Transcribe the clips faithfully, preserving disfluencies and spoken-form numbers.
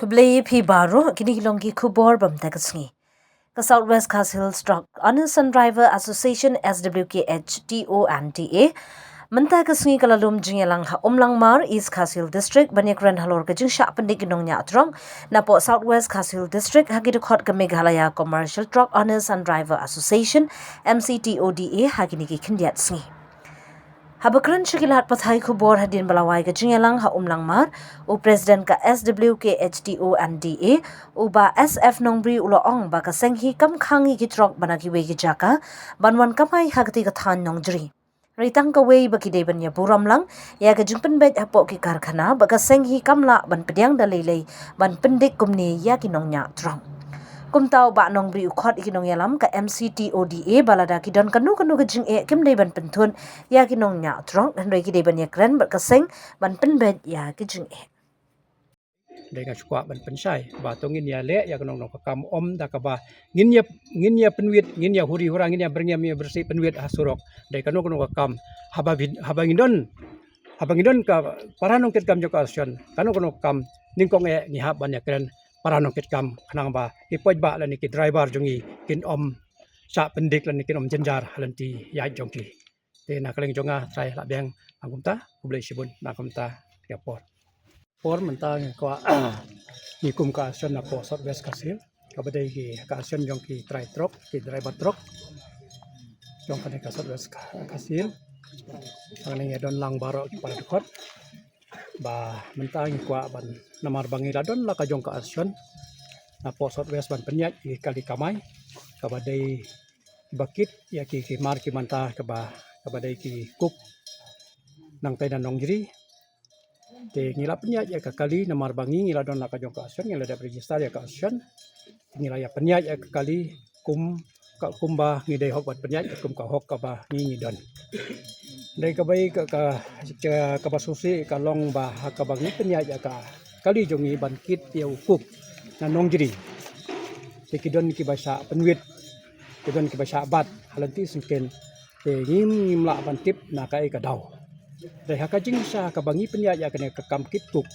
Khublei phi baroh, kine ki long ki khubor ba mynta ka sngi. Ka South West Khasi Hills Truck Owners and Driver Association, S W K H T O N D A, mynta ka sngi ka la lum jingïalang ha Umlangmar, East Khasi Hills District, ban ïakren halor ka jingshah pyndik ki nongñiah truck napoh South West Khasi Hills District ha ki dkhot ka Meghalaya Commercial Truck Owners and Driver Association, M C T O D A, ha kine ki khyndiat sngi. Haba kren sha ki lad pathai khubor hadien ba la wai ka jingïalang ha Umlangmar, u President ka S W K H T O N D A, u Bah S F Nongbri, u la ong ba ka seng hi kam khang ïa ki truck ba na kiwei ki jaka ban wan kamai ha kata ka thaiñ Nongjri. Hynrei tang kawei ba ki dei ban ïaburom lang ïa ka jingpynbeit hapoh ki karkhana, ba ka seng hi kam lah ban pdiang da lei lei ban pyndik kumne ïa ki nongñiah truck. Kumta u Bah Nongbri u khot ïa ki nongïalam ka M C T O D A ba lada ki don kano kano ka jingeh, kim dei ban pynthut ïa ki nongñiah truck, hynrei ki dei ban ïakren bad ka seng ban pynbeit ïa ki jingeh. Dei nga shu kwah ban pynshai ba to ngin ïaleh ïa kano kano ka kam, ym da kaba ngin ïa, ngin ïa pynwit, ngin ïa huri hura, ngin ïa byrngem ïa bersih pynwit ha surok. Dei kano kano ka kam, haba bin, haba ngin don, haba ngin don ka para nongkitkam jong ka association, kano kano ka kam, nyngkong eh ngi hap ban ïakren para nongkitkam, khnang ba ki paidbah lane ki driver jong ngi kin ym shah pyndik lane kin ym jynjar ha lynti ïaid jong ki. Te na ka liang jong nga, Trai lah biang, nang kumta, khublei shibun, nang kumta ïa por. Por mynta ngi kwah, ngi kum ka association napoh South West Khasi Hills, kaba dei ki, ka association jong ki trai truck, ki driver truck jong kane ka South West Kha-, Khasi Hills. Nang ïa don lang baroh ki para dkhot ba mynta ngi kwah ban, namar ba ngi la don la ka jong ka association napoh South West ban pynïaid ïa ki kali kamai, kaba dei ba kit ïa ki, ki mar ki manta kaba, kaba dei ki kuk nangtai na Nongjri. Te ngi la pynïaid ïa ka kali namar ba ngi, ngi la don la ka jong ka association, ngi la dep register ïa ka association. Ngi la ïa pynïaid ïa ka kali kum ka, kumba ngi dei hok ban pynïaid, kum ka hok kaba ngi, ngi don. Dei kaba ïa ka, ka, ka, kaba sngewsih ka long ba ha kaba ngi pynïaid ïa ka kali jong ngi ban kit ïa u kuk na Nongjri, te ki don kiba shah pynwit, ki don kiba shah bat ha lynti syngkien. Te ngim, ngim lah ban tip na kaei ka daw. Dei ha ka jingshisha kaba ngi pynïaid ïa kane ka kam kit kuk,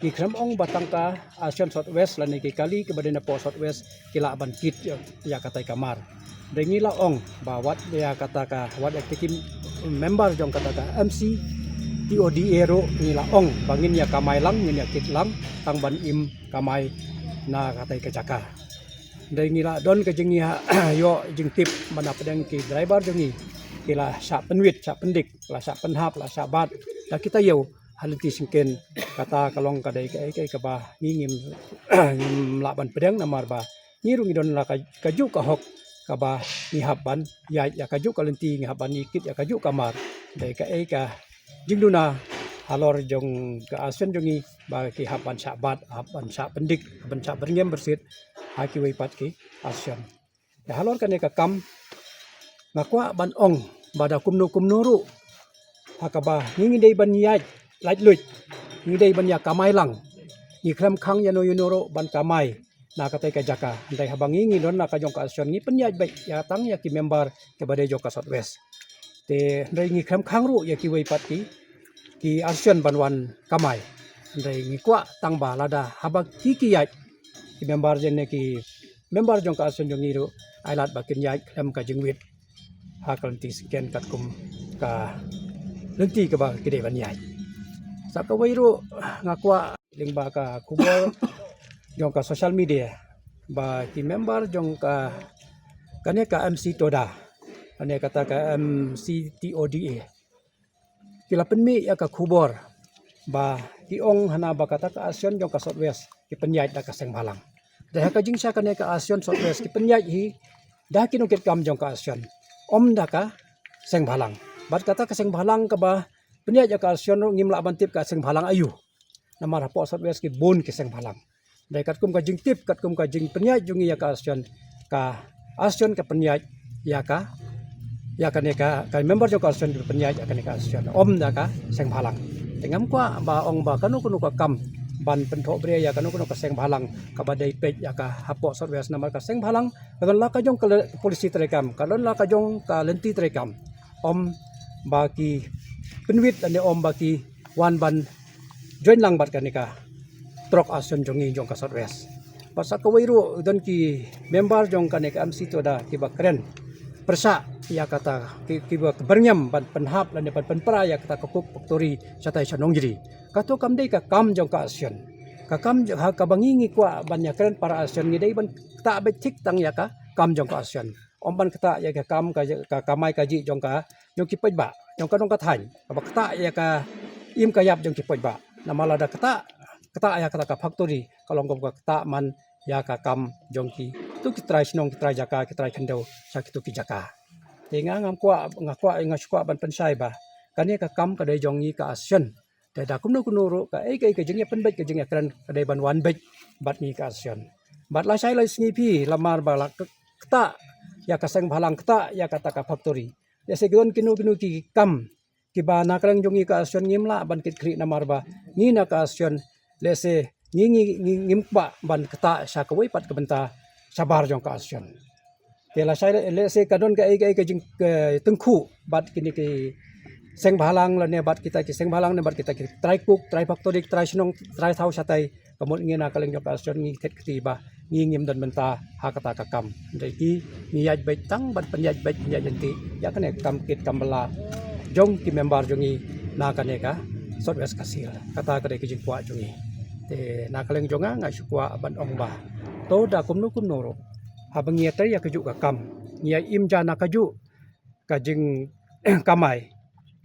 ngi khlem ong ba tang ka association South West lane ki kali kiba dei napoh South West ki lah ban kit ïa, ïa katai ka mar. Dei ngi la ong ba wat ïa kata ka, wat ïa ki member jong kata ka M C T O D A ruh ngi la ong ba ngin ïa kamai lang, ngin ïa kit lang, tang ban im kamai na katai ka jaka. Dei ngi la don ka jingïa, ïoh jingtip ba na pdeng ki driver jong ngi ki la shah pynwit, shah pyndik, la shah pynhap, la shah bat da ki taïew ha lynti syngkien. Kata ka long ka dei kaei kaei kaba ngi ngim, ngim lah ban pdeng namar ba ngi ruh ngi don la ka, kajuh ka hok kaba ngi hap ban ïaid ïa kajuh ka lynti, ngi hap ban ïa kit ïa kajuh ka mar. Dei kaei ka jingduna halor jong ka association jong ngi ba ki hap ban shah bat, hap ban shah pyndik, hap ban shah byrngem byrsit ha kiwei pat ki association. Te halor kane ka kam nga kwah ban ong ba da kumno kumno ruh ha kaba ngi, ngi dei ban ïaid laitluid, ngi dei ban ïa kamai lang, ngi khlem khang ïano ïano ruh ban kamai na katai ka jaka. Hynrei haba ngi, ngi don la ka jong ka association ngi pynïaid beit ïa tang ïa ki member kiba dei jong ka South West. Te hynrei ngi khlem khang ruh ïa kiwei pat ki, ki association ban wan kamai. Hynrei ngi kwah tang ba lada haba ki, ki ïaid, ki member jong ne ki member jong ka association jong ngi ruh ai lad ba kin ïaid khlem ka jingwit ha ka lynti syngkien katkum ka lynti kaba ki dei ban ïaid. Sa kawei ruh nga kwah lyngba ka khubor jong ka social media ba ki member jong ka, kane ka M C Toda, kane kata ka M C T O D A, ki la pynmih ïa ka khubor ba ki ong hana ba kata ka association jong ka South West ki pynïaid da ka seng bhalang. Dei ha ka jingshisha kane ka association South West ki pynïaid hi da ki nongkitkam jong ka association, ym da ka seng bhalang. Bad kata ka seng bhalang kaba pynïaid ïa ka association ruh ngim lah ban tip ka seng bhalang aïu. Namar hapoh South West ki bun ki seng bhalang. Dei katkum ka jingtip, katkum ka jingpynïaid jong ngi ïa ka association, ka association ka pynïaid ïa ka, ïa kane ka, ka member jong ka association ka pynïaid ïa kane ka association, ym da ka seng bhalang. Te ngam kwah ba ong ba kano kano ka kam ban pynthohbria ïa kano kano ka seng bhalang kaba dei peit ïa ka hapoh South West namar ka seng bhalang ka don la ka jong ka le-, policy treikam, ka don la ka jong ka lynti treikam. Ym ba ki pynwit lane ym ba ki wan ban join lang bad kane ka trok action jong ngi jong ka South West. Bad sa kawei ruh don ki member jong kane ka M C Toda kiba kren pyrshah ïa kata ki, kiba byrngem ban pynhap lane ban pynpra ïa kata ka coke factory shatai sha Nongjri. Kato kam dei ka kam jong ka action. Ka kam jong, ha kaba ngi ngi kwah ban ïa kren para action ngi dei ban ktah beit thik tang ïa ka kam jong ka action. Ym ban ktah ïa ka kam ka, ka kamai kajih jong ka, jong ki paidbah, jong ka dong ka thaiñ. Kaba ktah ïa ka im ka ïap jong ki paidbah. Namar lada ktah, ktah ïa kata ka factory, ka long kum ka ktah man ïa ka kam jong ki, tu ki trai shnong, ki trai jaka, ki trai khyndew sha kitu ki jaka. Te nga ngam kwah, nga kwah, nga shu kwah ban pynshai ba kane ka kam ka dei jong ngi ka action. Te da kumno kumno ruh kaei kaei ka jingïapynbeit, ka jingïakren ka dei ban wan beit bad ngi ka action. Bad lashai lai sngi phi lamar ba la k-, ktah ïa ka seng bhalang, ktah ïa kata ka factory. Lehse ki don kino kino ki kam kiba na ka liang jong ngi ka action ngim lah ban kit khlieh namar ba ngi na ka action lehse ngi ngi ngi ngim kwah ban ktah sha kawei pat ka bynta shabar jong ka action. Te lashai lehse ka don kaei kaei ka jing, ka tyngkhuh bad kine ki seng bhalang lane bad kita ki seng bhalang ne bad kita ki trai coke, trai factory, trai shnong, trai thaw shatai. Ka mut ngi na ka liang jong ka action ngi thied kti ba ngi ngim don bynta ha kata ka kam. Dei ki ngi ïaid beit tang ban pynïaid beit pynïaid lynti ïa kane ka kam kit kam bala jong ki member jong ngi na kane ka South West Khasi Hills. Kata ka dei ka jingkwah jong ngi. Te na ka liang jong nga nga shu kwah ban ong ba to da kumno kumno ruh haba ngi ïatrei ïa kajuh ka kam, ngi ïa im ja na kajuh ka jingkamai,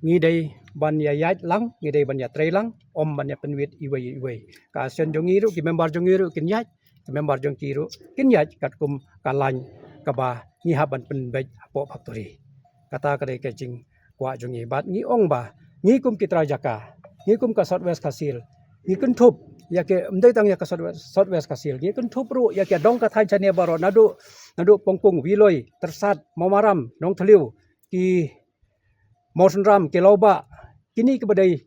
ngi dei ban ïa ïaid lang, ngi dei ban ïatrei lang, ym ban ïa pynwit iwei iwei. Ka action jong ngi ruh, ki member jong ngi ruh kin ïaid, ki member jong ki ruh kin ïaid katkum ka lain kaba ngi hap ban pynbeit hapoh factory. Kata ka dei ka jingkwah jong ngi bad ngi ong ba ngi kum ki trai jaka, ngi kum ka South West Khasi Hills, ngi kynthup ïa ki, ym dei tang ïa ka South West, South West Khasi Hills, ngi kynthup ruh ïa ki dong ka thaiñ shane baroh, naduh, naduh Pongkung, Wiloi, Tyrsad, Mawmaram, Nongthliew, ki Mawsynram, ki Lawbah, kine kiba dei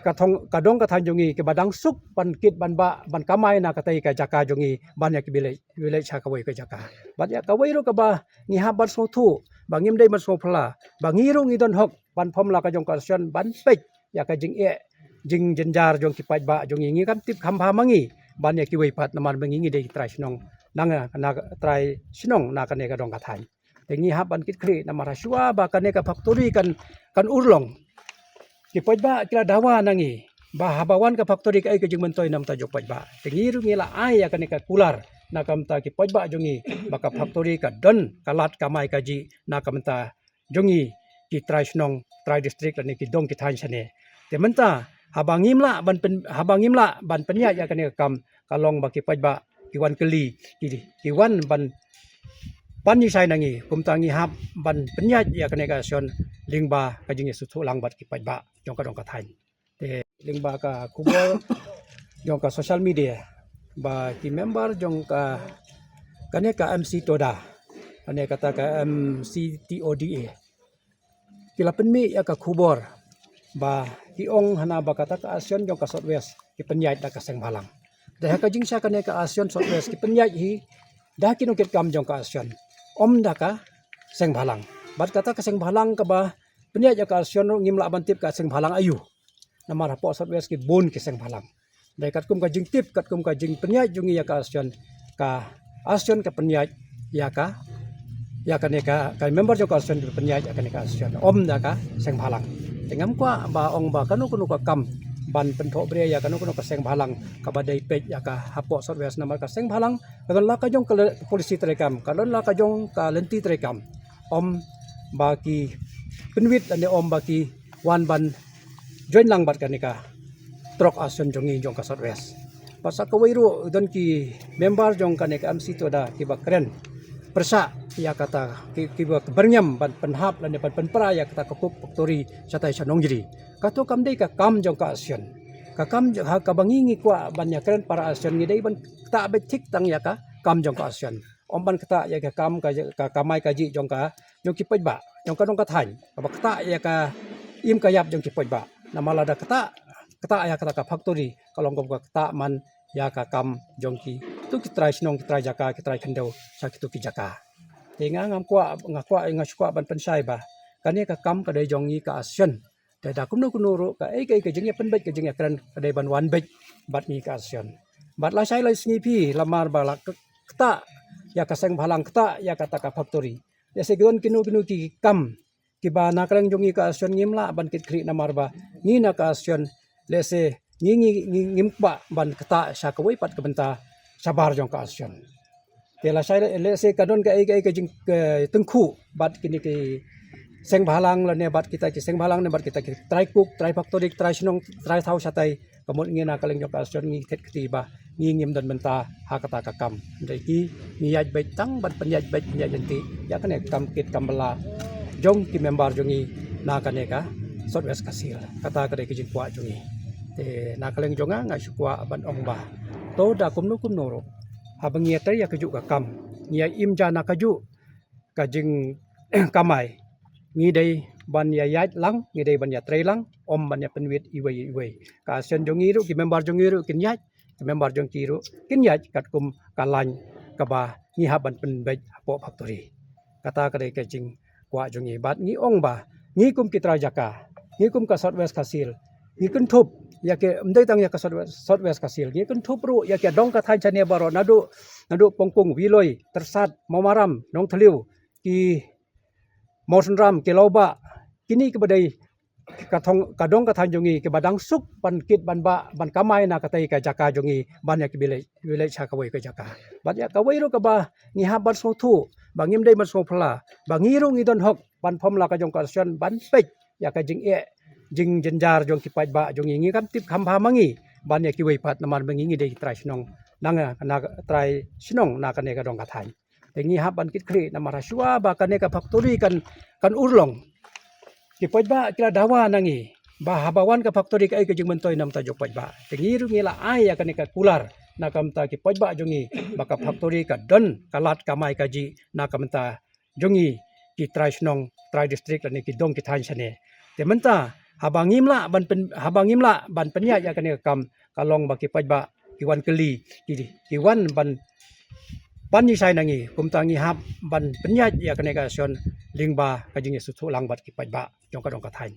ka thong, ka dong ka thaiñ jong ngi kiba dang suk ban kit ban bah ban kamai na katei ka jaka jong ngi ban ïa ki village, village sha kawei ka jaka. Bad ïa kawei ruh kaba ngi hap ban sngewthuh ba ngim dei ban sngewphylla ba ngi ruh ngi don hok ban phong la ka jong ka action ban peit ïa ka jingeh jingjynjar jong ki paidbah jong ngi. Ngi kam tip kham bha ma ngi ban ïa kiwei pat namar ba ngi ngi dei trai shnong, nang na trai shnong na kane ka dong ka thaiñ. Te ngi hap ban kit khlieh namar ha shuwa ba kane ka factory kan, kan urlong, ki paidbah ki la dawa na ngi ba haba wan ka factory kaei ka jingmyntoi na ka bynta jong paidbah. Te ngi ruh ngi la ai ïa kane ka kular na ka bynta ki paidbah jong ngi ba ka factory ka don ka lad kamai kajih na ka bynta jong ngi ki trai shnong, trai district lane ki dong ki thaiñ shane. Te mynta haba ngim lah ban pyn-, haba ngim lah ban pynïaid ïa kane ka kam, ka long ba ki paidbah ki wan kylli, ki, ki wan ban, ban ïaishai na ngi, kumta ngi hap ban pynïaid ïa kane ka action lyngba ka jingïasngewthuh lang bad ki paidbah jong ka dong ka thaiñ. Te lyngba ka khubor jong ka social media ba ki member jong ka, kane ka M C Toda, kane kata ka M C T O D A, ki la pynmih ïa ka khubor ba ki ong hana ba kata ka action jong ka South West ki pynïaid da ka seng bhalang. Da ha ka jingshisha kane ka action South West ki pynïaid hi da ki nongkitkam jong ka action, ym da ka seng bhalang. Bad kata ka seng bhalang kaba pynïaid ïa ka action ruh ngim lah ban tip ka seng bhalang aïu. Namar hapoh South West ki bun ki seng bhalang. Dei katkum ka jingtip, katkum ka jingpynïaid jong ngi ïa ka action, ka action ka pynïaid ïa ka, ïa kane ka, ka member jong ka action ka pynïaid ïa kane ka action, ym da ka seng bhalang. Te ngam kwah ba ong ba kano kano ka kam ban pynthohbria ïa kano kano ka seng bhalang kaba dei peit ïa ka hapoh South West namar ka seng bhalang ka don la ka jong ka le-, policy treikam, ka don la ka jong ka lynti treikam. Ym ba ki pynwit lane ym ba ki wan ban join lang bad kane ka trok action jong ngi jong ka South West. Bad sa kawei ruh don ki member jong kane ka M C Toda kiba kren pyrshah ïa kata ki, kiba byrngem ban pynhap lane ban pynpra ïa kata ka coke factory shatai sha Nongjri. Kato kam dei ka kam jong ka action. Ka kam jong, ha kaba ngi ngi kwah ban ïa kren para action ngi dei ban ktah beit thik tang ïa ka kam jong ka action. Ym ban ktah ïa ka kam ka, ka kamai kajih jong ka, jong ki paidbah, jong ka dong ka thaiñ. Kaba ktah ïa ka im ka ïap jong ki paidbah. Namar lada ktah, ktah ïa kata ka factory ka long kum ka ktah man ïa ka kam jong ki, tu ki trai shnong, ki trai jaka, ki trai khyndew sha kitu ki jaka. Te nga ngam kwah, nga kwah, nga shu kwah ban pynshai ba kane ka kam ka dei jong ngi ka action. Te da kumno kumno ruh kaei kaei ka jingïapynbeit, ka jingïakren ka dei ban wan beit bad ngi ka association. Bad lashai la sngi phi lamar ba la ktah ïa ka seng bhalang, ktah ïa kata ka factory. Lehse ki don kino kino ki kam kiba na ka liang jong ngi ka association ngim lah ban kit khlieh namar ba ngi na ka association lehse ngi ngi ngi ngim kwah ban ktah sha kawei pat ka bynta shabar jong ka association. Te lashai lehse ka don kaei kaei ka jingtyngkhuh bad kine ki seng bhalang lane bad kita ki seng bhalang ne bad kita ki trai kuk, trai factory, trai shnong, trai thaw shatai. Ka mut ngi na ka liang jong ka association ngi thied kti ba ngi ngim don bynta ha kata ka kam. Hynrei ki ngi ïaid beit tang ban pynïaid beit pynïaid lynti ïa kane ka kam kit kam bylla jong ki member jong ngi na kane ka South West Khasi Hills. Kata ka dei ka jingkwah jong ngi. Te na ka liang jong nga nga shu kwah ban ong ba to da kumno kumno ruh haba ngi ïatrei ïa kajuh ka kam, ngi ïa im ja na kajuh ka jingkamai, ngi dei ban ïa ïaid lang, ngi dei ban ïatrei lang, ym ban ïa pynwit iwei iwei. Ka association jong ngi ruh, ki member jong ngi ruh kin ïaid, ki member jong ki ruh kin ïaid katkum ka lain kaba ngi hap ban pynbeit hapoh factory. Kata ka dei ka jingkwah jong ngi bad ngi ong ba ngi kum ki trai jaka, ngi kum ka South West Khasi Hills, ngi kynthup ïa ki, ym dei tang ïa ka South West, South West Khasi Hills, ngi kynthup ruh ïa ki dong ka thaiñ shane baroh, naduh naduh Pongkung, Wiloi, Tyrsad, Mawmaram, Nongthliew, ki Mawsynram, ki Lawbah, kine kiba dei ka thong, ka dong ka thaiñ jong ngi kiba dang suk ban kit ban bah ban kamai na katei ka jaka jong ngi ban ïa ki village, village ha kawei ka jaka. Bad ïa kawei ruh kaba ngi hap ban sngewthuh ba ngim dei ban sngewphylla ba ngi ruh ngi don hok ban phom la ka jong ka association ban peit ïa ka jingeh jingjynjar jong ki paidbah jong ngi. Ngi kam tip kham bha ma ngi ban ïa kiwei pat namar ba ngi ngi dei trai shnong na, na trai shnong na kane ka dong ka thaiñ. Te ngi hap ban kit khlieh namar ha shuwa ba kane ka factory kan, kan urlong, ki paidbah ki la dawa na ngi ba haba wan ka factory kaei ka jingmyntoi na ka bynta jong paidbah. Te ngi ruh ngi la ai ïa kane ka kular na ka bynta ki paidbah jong ngi ba ka factory ka don ka lad kamai kajih na ka bynta jong ngi ki trai shnong, trai district lane ki dong ki thaiñ shane. Te mynta haba ngim lah ban pyn, haba ngim lah ban pynïaid ïa kane ka kam, ka long ba ki paidbah ki wan kylli, ki, ki wan ban, ban ïaishai na ngi. Kumta ngi hap ban pynïaid ïa kane ka association lyngba ka jingïasngewthuh lang bad ki paidbah jong ka dong ka thaiñ.